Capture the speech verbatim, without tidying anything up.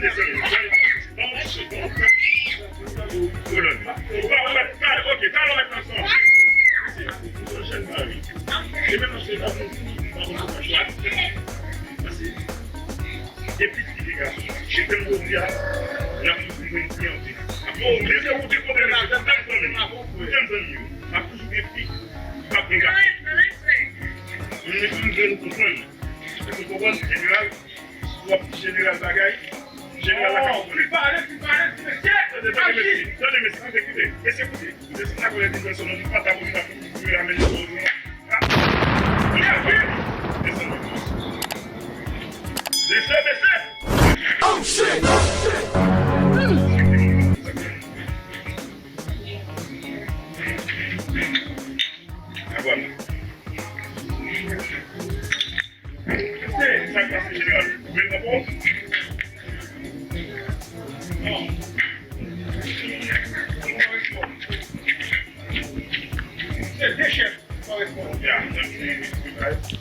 Tande, tande, tande. Bon, bon, bon. Ou pa, ou pa, pa, ok, talè w mèt ansanm. Yon jèn mari. E menm ansanm, pa bon, pa bon, pa bon. Pase, e pitit li te gason. Se tèm jodi a, n ap soufri pou n ti anpil. Bon, mesye, koute, koute, mesye, koute m, zanmi. Koute m, zanmi yo. N ap toujou gen fi, n ap gen gason. Nou, nou, nou, nou konprann. Èske w konprann, jeneral? W ap di jeneral bagay, jeneral la ka konprann. Li pale, li pale, ti mesye. Tande, tande, mesye, tande, mesye, koute, koute. Mesye, koute. Mesye, sa konnen ti pèsonn, nou pa ta pou li, pa pou li, pou li amenn nou. Mesye, mesye. Oh shit! Oh shit! Sa k pase, jeneral? Ou vle pran pòz? Non. Se de chèf ki pa respon. Ya, nan ti, ti bagay.